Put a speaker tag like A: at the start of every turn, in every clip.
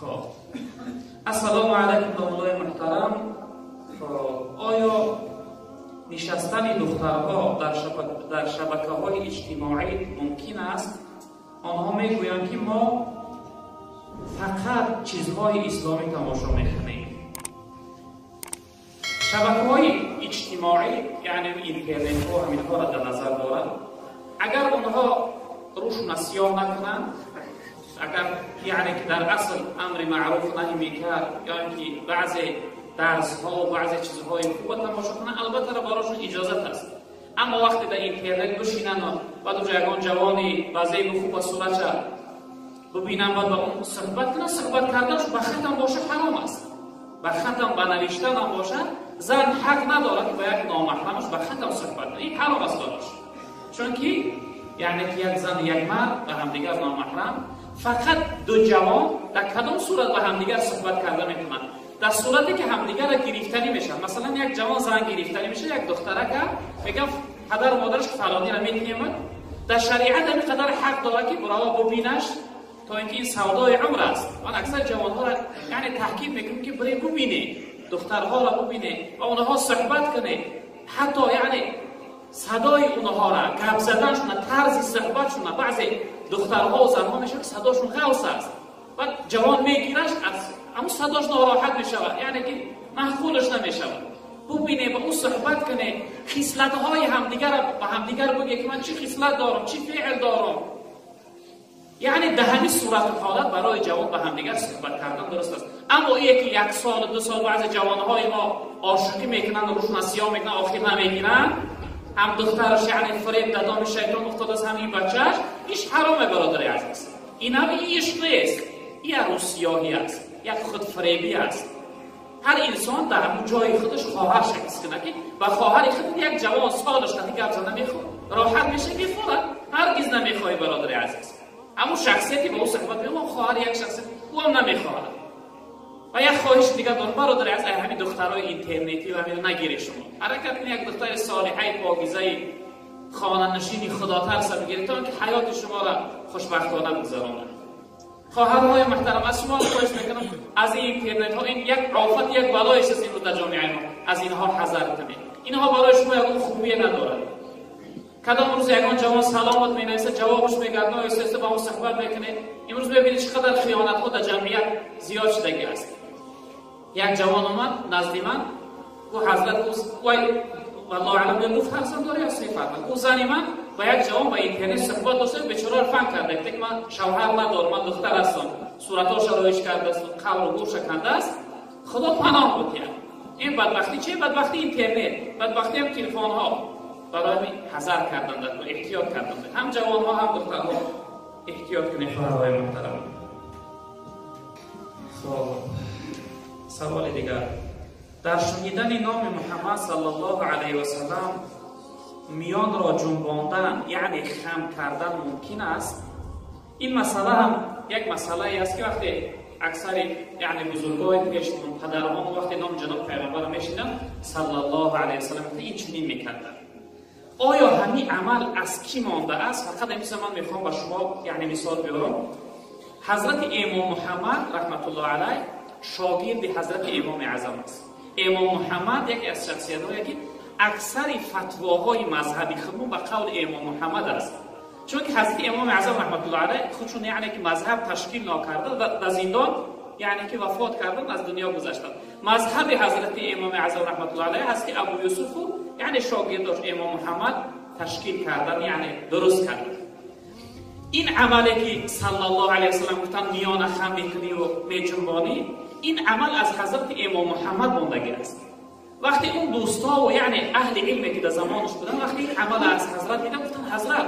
A: Хуб, ассалому алайкум, домуллои муҳтарам. Хуб, оё нишастани духтарҳо дар шабакаҳои иҷтимоӣ мумкин аст? Онҳо мегӯянд, ки мо фақат чизҳои исломӣ тамошо мекунем. Шабакаҳои иҷтимоӣ, яъне интернетҳо, ҳаминҳоро дар назар доранд. Агар онҳо рӯшона сиёҳ накунанд, агар яъне ки дар асл амри маъруф наҳи мекард ё ин ки баъзе дарсҳо ва баъзе чизҳои хуб тамошо кунанд, албатта барошон иҷозат аст. Аммо вақте дар интернет бишинанд, баъд уҷа ягон ҷавони базебу хуб суратша бибинанд, баъд ба он суҳбат кунанд, суҳбат карданаш ба хатам бошад, ҳаром аст. Ба хатам, ба навиштанам бошад, зан ҳақ надорад, ки ба як номаҳрамаш ба хатам суҳбат кунад. Ин ҳаром аст барош, чунки яъне ки як зан, як мард ба ҳамдигар номаҳрам. Фақат ду ҷавон дар кадом сурат ба ҳамдигар суҳбат карда метавонанд? Дар сурате ки ҳамдигарро гирифтанӣ мешаванд. Масалан, як ҷавон зан гирифтанӣ мешавад, як духтарака мегӯяд падару модараш фалониро метиҳемад. Дар шариат ҳамин қадар ҳақ дорад, ки бурава бубинаш, то ин ки ин савдои умр аст. Ман аксар ҷавонҳоро яъне таҳкид мекунам, ки бире бубине духтарҳоро, бубине ва онҳо суҳбат кунед, ҳатто яъне садои онҳоро, гап заданшона, тарзи суҳбатшона. Баъзе духтарҳо занҳо мешавад, ки садошон ғавс аст, баъд ҷавон мегираш, аз ҳамун садош нороҳат мешавад, яъне ки маъқулаш намешавад. Бубине, ба ӯ суҳбат куне, хислатҳои ҳамдигарро ба ҳамдигар бигӯе, ки ман чӣ хислат дорам, чӣ феъл дорам. Яъне дар ҳамин сурату ҳолат барои ҷавон ба ҳамдигар суҳбат кардан дуруст аст. Аммо ие ки як сол, 2 сол баъзе ҷавонҳои мо ошиқӣ мекунанд, рӯшона сиёҳ мекунанд, охир намегиранд, ҳам духтараш яъне фиреб дар доми шайтон уфтодааст, ҳам ин бачааш, иш ҳароме, бародари азиз. Ин ҳам ишқ нест, як рӯсиёҳӣ аст, як худфиребӣ аст. Ҳар инсон дар ҳамун ҷои худаш хоҳарша ҳис кунад, ки ба хоҳари худ як ҷавон солаш қати гап зада мехоҳ роҳат меша, мефорад, ҳаргиз намехоҳӣ, бародари азиз. Ҳамун шахсияте ба ӯ суҳбат мекунад, хоҳар як шахсият, ӯ ҳам намехоҳад. Ва як хоҳиши дигар дорам, бародари азиз, ҳамин духтарои интернетӣ ва ҳамин нагиред. Шумо ҳаракат кунед, як духтари солиҳаи, покизаи, хонанишини худотарса бигиред, то ки ҳаёти шуморо хушбахтона бигзаронад. Хоҳарҳои муҳтарам, аз шумо хоҳиш мекунам, аз ин интернетҳо, ин як офат, як балои аст имрӯз дар ҷомеаи мо, аз инҳо ҳазар кунед. Инҳо барои шумо ягон хубие надорад. Кадом рӯз ягон ҷавон саломат менависад, ҷавобаш мегардона, оҳиста ба ӯ суҳбат мекунед. Имрӯз мебинед, чӣ қадар хиёнатҳо дар ҷамъият зиёд шудагӣ аст. Як ҷавон омад назди ман, гуфт: «Ҳазрат», вай валлоҳу аълам, гуфт фарзанд дорӣ ё се фарзанд. Гуфт: «Зани ман ба як ҷавон ба интернет суҳбат дошта, бечораро фан карда, ки ман шавҳар надорам, ман духтар ҳастам, суратҳоша роиш кардааст, қабру гӯрша кандааст». Худо паноҳ бутиҳад. Ин бадбахтӣ чи? Бадбахти интернет, бадбахтиам телефонҳо. Барои ҳазар кардан дар эҳтиёт кардан, ҳам ҷавонҳо, ҳам духтарҳо эҳтиёт кунед, хоҳарҳои муҳтарам. Хоб, саволи дигар: дар шунидани номи Муҳаммад саллаллоҳу алайҳи васаллам миёнро ҷунбондан, яъне хам кардан мумкин аст? Ин масъала ҳам як масъалае аст, ки вақте аксари яъне бузургои пешмон, падарҳон, вақте номи ҷаноб пайғамбарро мешуниданд, саллаллоҳу алайҳи васаллам, ин чунин мекарданд. Оё ҳамин амал аз кӣ мондааст? Фақат ҳамиса ман мехоҳам ба шумо яъне мисол биёрам. Ҳазрати Имом Муҳаммад раҳматуллоҳ алайҳ шогирди ҳазрати Имоми Аъзам аст. Имом Муҳаммад яке аз шахсиятҳое, ки аксари фатвоҳои мазҳаби худмон ба қавли Имом Муҳаммад аст, чунки ҳазрати Имоми Аъзам раҳматуллоҳ алайҳ худшон яъне ки мазҳаб ташкил нокарда, дар зиндон яъне ки вафот кардан, аз дунё гузаштанд. Мазҳаби ҳазрати Имоми Аъзам раҳматуллоҳ алайҳ ҳаст, ки Абу Юсуфу яъне шогирдош Имом Муҳаммад ташкил кардан, яъне дуруст кардан. Ин амале ки саллаллоҳу алайҳи васаллам гуфтан, миёна хам мекуниву меҷунбонӣ, ин амал аз ҳазрати Имом Муҳаммад мондагӣ аст. Вақте он дӯстову яъне аҳли илме, ки дар замонаш буданд, вақте ин амал аз ҳазрат дидан, гуфтанд: «Ҳазрат,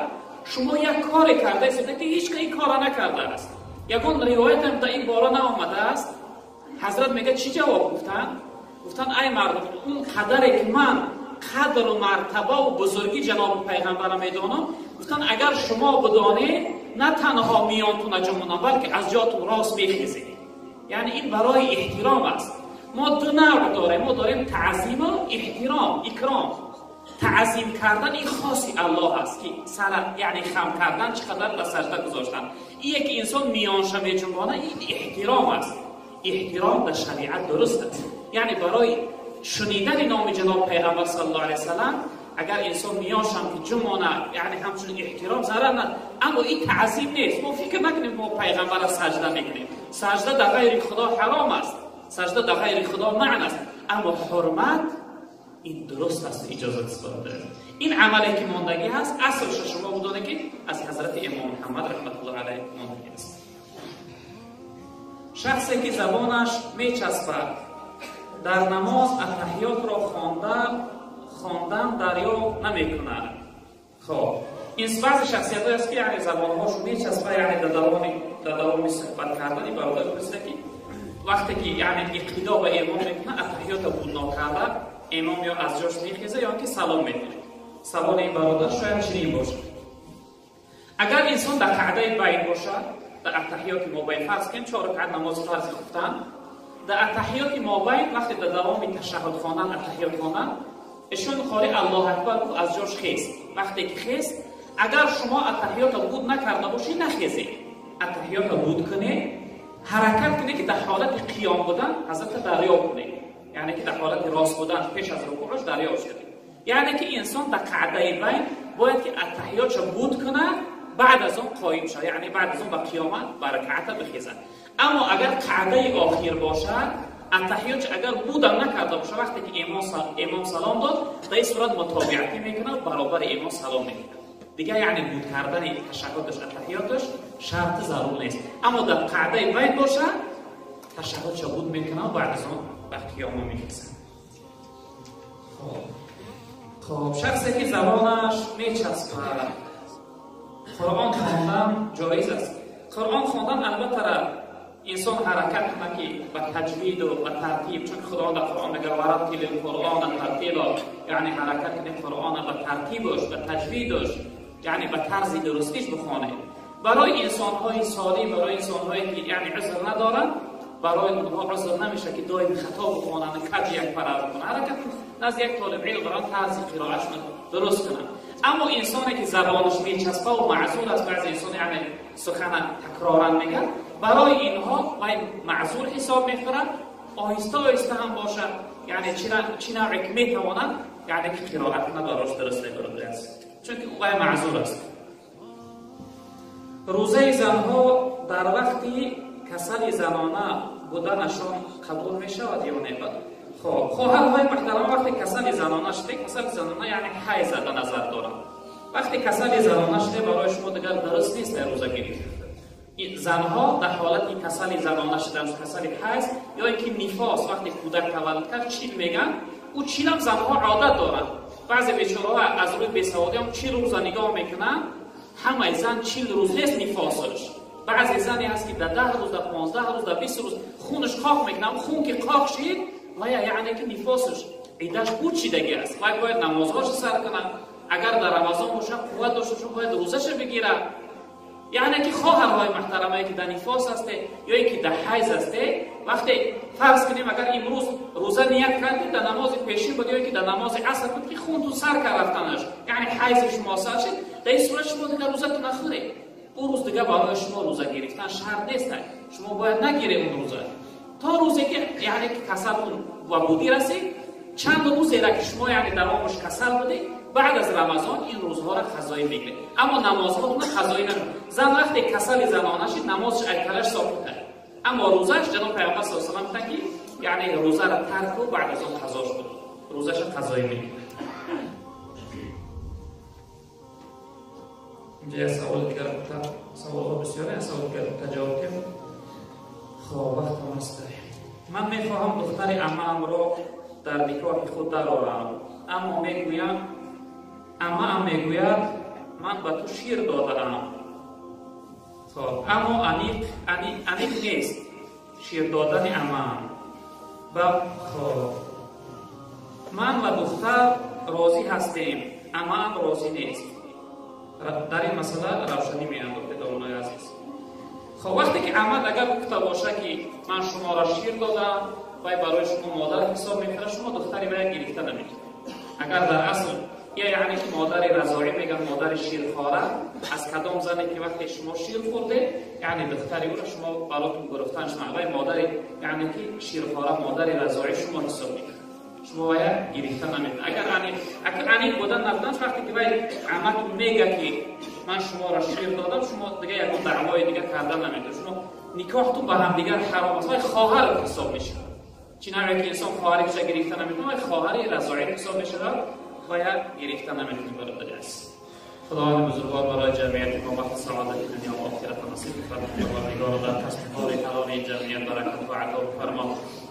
A: шумо як коре кардаистед, ки ҳеҷ ка ин кора накардааст, ягон ривоятам дар ин бора наомадааст». Ҳазрат мегӯяд, чӣ ҷавоб гуфтанд? Гуфтанд: «Ай мардум, он қадаре ки ман қадру мартабаву бузургӣ ҷаноби пайғамбарро медонам, гуфтанд, агар шумо бидонед, на танҳо миёнтона ҷунбонам, балки аз ҷотун рост мехезед». Яъне ин барои эҳтиром аст. Мо ду навъ дорем, мо дорем таъзиму эҳтиром, икром. Таъзим кардан ин хоси Аллоҳ аст, ки сара яъне хам кардан, чӣ қадар ба сажда гузоштан. Ие ки инсон миёнша меҷунбона, ин эҳтиром аст. эҳтиром дар шариат дуруст аст. Яъне барои шунидани номи ҷаноб пайғамбар саллаллоҳу алайҳи васаллам агар инсон миёшам ки ҷумона, яъне ҳамчун эҳтиром зарар над, аммо ин таъзим нест. Мо фикр накунем мо пайғамбарро саҷда мекунем. Саҷда дар ғайри худо ҳаром аст, саҷда дар ғайри худо маън аст, аммо ҳурмат ин дуруст аст, иҷозат дорад. Ин амале ки мондагӣ ҳаст, аслша шумо бидонед ки аз ҳазрати имом Муҳаммад раҳматуллоҳи алайҳ мондагӣ аст. Шахсе ки забонаш мечаспад дар намоз аттаҳиётро хондан дарёб намекунад. Хоб, ин баъзе шахсиятҳое аст ки яъне забонҳошон мечаспад, яъне дар давоми суҳбат кардани бародар пурсида ки вақте ки яъне иқтидо ба имом мекунад, аттаҳиётро буд нокарда имом ё аз ҷош мехеза ё ки салом медиҳад. Саволи ин бародар шояд чунин бошад: агар инсон дар қаъдаи байн бошад, дар аттаҳиёти мобайн, фарз кунем 4 ракъат намози фарзи хуфтан, дар аттаҳиёти мобайн вақте дар давоми ташаҳҳуд хондан аттаҳиёт хондан, ишон қори Аллоҳ акбар гуфт, аз ҷош хест. Вақте ки хест, агар шумо аттаҳиётро буд накарда бошед, нахезед, аттаҳиётро буд кунед, ҳаракат кунед ки дар ҳолати қиём будан ҳазрата дарёб кунед, яъне ки дар ҳолати рост будан пеш аз рукӯъаш дарёб шавед. Яъне ки инсон дар қаъдаи байн бояд ки аттаҳиётшо буд кунад, баъд аз он қоим шавад, яъне баъд аз он ба қиёмат ба ракъата бихезад. Аммо агар қаъдаи охир бошад, аттаҳиётш агар будам накарда бошад, вақте ки имом салом дод, дар ин сурат мутобиатӣ мекунад, баробари имом салом мекунад. Дигар яъне буд кардани ташаҳҳудаш аттаҳиёташ шарти зарур нест. Аммо дар қаъдаи байн бошад, ташаҳҳудшо буд мекунад, баъд аз он ба қиёма мехезад. Хоб, шахсе ки забонаш мечаспад, Қуръон хондан ҷоиз аст. Қуръон хондан албатта инсон ҳаракат кунад ки ба таҷвиду ба тартиб, чун Худо дар Қуръон мегӯяд вараттил қуръона тартила, яъне ҳаракат кунед Қуръона ба тартибаш, ба таҷвидаш, яъне ба тарзи дурустиш бихонед. Барои инсонҳои солим, барои инсонҳое ки яъне узр надоранд, барои онҳо узр намешавад ки доим хато бихонанд, каҷ як пара бихонанд. Ҳаракат назди як толиби илм барон тарзи қироаташон дуруст кунанд. Аммо инсоне ки забонаш мечаспа ва маъзур аст, баъзе инсон яъне сухана такроран мегӯяд, барои инҳо вай маъзур ҳисоб мехӯрад, оҳиста оҳиста ҳам бошад, яъне чӣ навъе ки метавонад, яъне ки қироат кунад барош дуруст мебарад, чунки вай маъзур аст. Рӯзаи занҳо дар вақти касали занона буданашон қабул мешавад ё не? Хоб, хоҳарҳои муҳтарама, вақте касали занона шуде, касали занона яъне ҳайза дар назар дорам, вақте касали занона шуде, барои шумо дигар дуруст нест рӯза гирифтан. Занҳо дар ҳолати касали занона шудан, касали ҳайз ё ин ки нифос, вақте кӯдак таваллуд кард, чил мегӯянд, ӯ чилам занҳо одат доранд. Баъзе бечораҳо аз рӯи бесаводӣ ҳам 40 рӯза нигоҳ мекунанд, ҳамаи зан 40 рӯз нест нифосаш. Баъзе зане ҳаст ки дар 10 рӯз, дар 15 рӯз, дар 20 рӯз хунаш қоқ мекунад. Хун ки қоқ шид, вая яъне ки нифосаш иддаш буд шидагӣ аст. Вай бояд намозҳоша сар кунад, агар дар Рамазон бошад қувват дошта бошад, бояд рӯзаша бигирад. Яъне ки хоҳарҳои муҳтарамае ки дар нифос ҳасте ё ин ки дар ҳайз ҳасте, вақте фарз кунем агар имрӯз рӯза ният кардед, дар намози пешин буд ё ин ки дар намози аср буд ки хун ту сар кард рафтанаш, яъне ҳайзи шумо сар шид, дар ин сурат шумо дигар рӯзатон нахӯред. Ӯ рӯз дигар барои шумо рӯза гирифтан шарт нест, шумо бояд нагиред он рӯза то рӯзе ки яъне ки касалтон ва будӣ расид. Чанд рӯзера ки шумо яъне давомаш касал будед, баъд аз Рамазон ин рӯзҳоро қазоӣ мегиред, аммо намозҳоро қазоӣ намекунед. Зан вақте касали занона шид, намозаш айталаш соқит кард, аммо рӯзаш ҷаноб Пайғамбар саллаллоҳу алайҳи васаллам гуфтанд ки яъне рӯзаро тарк кун, баъд аз он қазош кун, рӯзаша қазоӣ мегирад. Инҷа як саволи дигар, саволҳо бисёре, як саволи дигар ҷавоб диҳем. Хоб, вақтам аст. Ман мехоҳам духтари амаамро дар никоҳи худ дарорам, аммо мегӯям, амаам мегӯяд ман ба ту шир додаам. Хоб, аммо аниқ нест шир додани амаам. Хоб, ман ва духтар розӣ ҳастем, амаам розӣ нест. Дар ин масъала равшанӣ меандохед, домонои азиз. Хоб, вақте ки амат агар гуфта бошад ки ман шуморо шир додам, вай барои шумо модар ҳисоб мекунад, шумо духтари вай гирифта наметавонед. Агар дар асл Я яъне ки модари разоӣ мегӯянд, модари ширхора, аз кадом зане ки вақте шумо шир хӯрдед, яъне духтари ӯро шумо баротун гирифтан шумо вай модари яъне ки ширхора, модари разоӣ шумо ҳисоб мекунад. Шумо вая гирифта наметавонед. Агар агар аниқ будан набудан, вақте ки вай аматун мега ки ман шуморо шир додам, шумо дига ягон даъвои дига карда наметавонед. Шумо никоҳтун ба ҳамдигар ҳаром аст, вай хоҳар ҳисоб мешавад. Чӣ навъе ки инсон хоҳари киша гирифта наметавонад, вай хоҳари разоӣ ҳисоб мешавад, вая гирифта наметавонад, бародари азиз. Худованди бузургвор барои ҷамъияти мо бахти саодати дунё ва охират насиб бифармо. Парвардигоро, дар касбу кори ҳалоли ин ҷамъият баракат ва ато бифармо.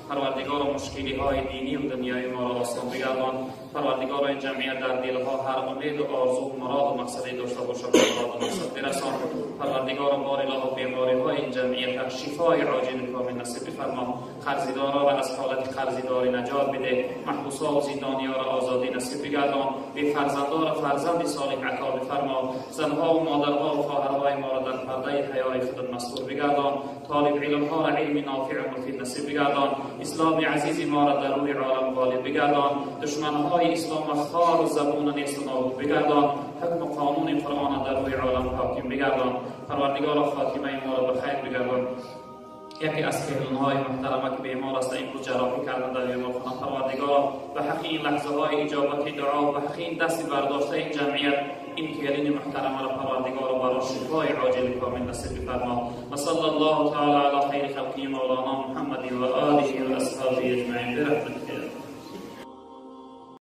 A: Парвардигоро, мушкилиҳои динӣ ва дунёи моро осон бигардон. Парвардигоро, ин ҷамъият дар дилҳо ҳар умеду орзу, муроду мақсаде дошта бошад, ба муроду мақсад бирасон. Парвардигоро, бори илоҳо, бемориҳои ин ҷамъият шифои оҷили комил насиб бифармо. Қарздороро аз ҳолати қарздорӣ наҷот бидеҳ. Маҳбусҳо ва зиндониёро озодӣ насиб бигардон. Бефарзандоро фарзанди солиҳ ато бифармо. Занҳо ва модарҳо ва хоҳарҳои моро дар пардаи ҳаёи худат мастур бигардон. Толиб илмҳоро илми нофиъу муфид насиб бигардон. Исломи азизи моро дар рӯи олам ғолиб бигардон. Душманҳои ислом хору забуну несту нобуд бигардон. Ҳукму қонуни Қуръонро дар рӯи олам ҳоким бигардон. Парвардигоро, хотимаи моро ба хайр бигардон. Яке аз кеҳлонҳои муҳтарама ки бемор аст, имрӯз ҷарроҳӣ кардан дар беморхона, Парвардигоро, ба ҳаққи ин лаҳзаҳои иҷобати дуо, ба ҳаққи ин дасти бардоштаи ин ҷамъият, ин келини муҳтарамаро, Парвардигоро, баро шифои оҷили комил насиб бифармо. Ва салла Аллоҳу таала ала хайри халқиҳи мавлоно Муҳаммадин ва олиҳи ва асҳобиҳи аҷмаин бирахматика.